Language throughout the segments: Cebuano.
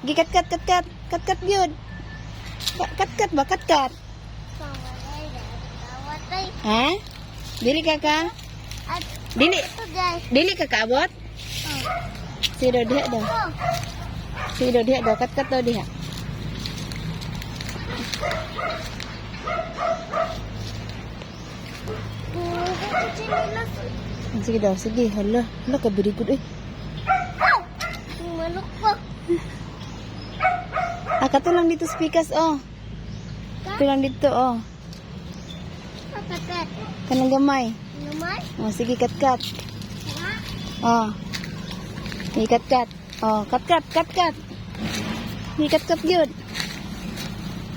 Gikat-kat, kat-kat. Kat-kat yun. Kat-kat ba? Kat-kat. Ha? Dili ka ka? Dili. Dili ka kaabot? Sige daw diha daw. Sige daw diha daw. Kat-kat daw diha. Sige daw, sige. Hala, hala ka very good eh. Manok ko. Ah, kato lang dito speakers oh. Kato lang dito oh. Katakat. Kanang gamay. Naman? Oh, sige, kat-kat. Ha? Oh. Sige, kat-kat. Oh, kat-kat, kat-kat. Sige, kat-kat yun.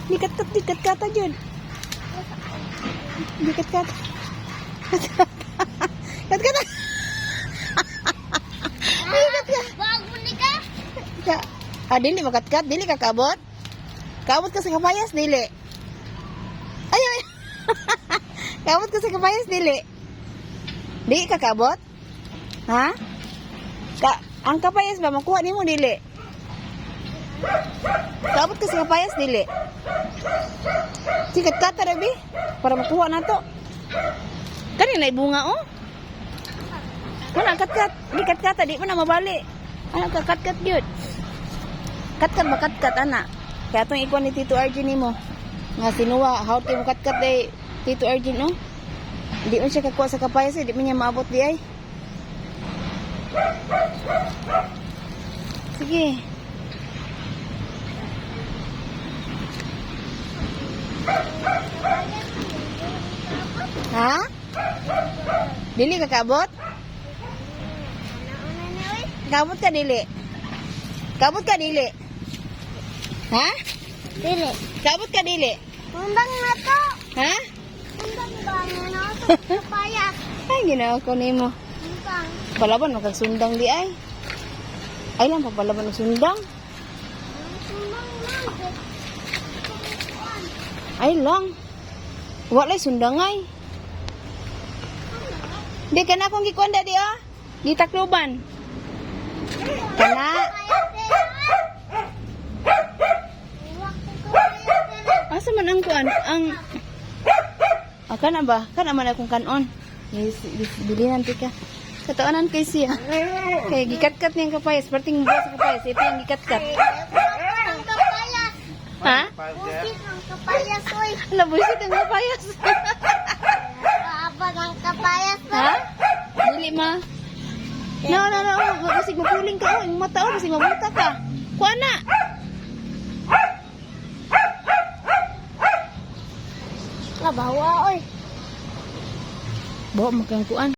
Sige, kat-kat, di kat-kat yun. Sige, kat-kat. Kat-kat. Kat-kat. Sige, kat-kat. Bago ni ka? Ah, dili makatkat, dili ka kaabot. Kaabot ka sa kapayas, dili. Ay, ay. Kaabot ka sa kapayas, dili. Di ka kaabot? Ha? Ka ang kapayas ba makuha nimo dili? Kaabot ka sa kapayas dili. Sikat ka tara bi para makuha na to. Kani na bunga oh. Kana kat-kat, di kat-kat di man na mabali. Ano ka kat-kat gyud. Kat-kat ba kat-kat ana. Kaya atong ikuan ni Tito Arjun nimo. Nga sinuwa, how kay mo kat-kat day Tito Arjun no. Di man siya kakuha sa kapayas eh, di man niya maabot di ay. Sige. Ha? Dili ka kaabot? Ano ni oy? Kaabot ka dili? Kaabot ka dili? Ha? Dili. Kaabot ka dili? Undang na to. Ha? Undang ba na to? Kapayas. Ay, ginawa ko nimo. Undang. Palaban makagsundang di ay. Ay lang papalaban og sundang. Undang lang. Ay lang. Walay sundang ay. Di kana akong gikuan di ah. Di takluban. Kana. Asa man ang kuan ang Ah, kana ba? Kana man akong kanon. Yes, yes, bilinan tika. Katoonan kay siya. Kay gikatkat niyang kapayas, perting buwas sa kapayas, ito yung gikatkat. Ang kapayas. Ha? Busit ang kapayas, oy. Nabusit ang kapayas. Apa ang kapayas ba? Ha? Dili ma. No, no, no. Basig mapuling ka. Oh, yung mata, oh, basig mabuta ka. Kuha na. Kabawa, oy. Bawa makang kuan.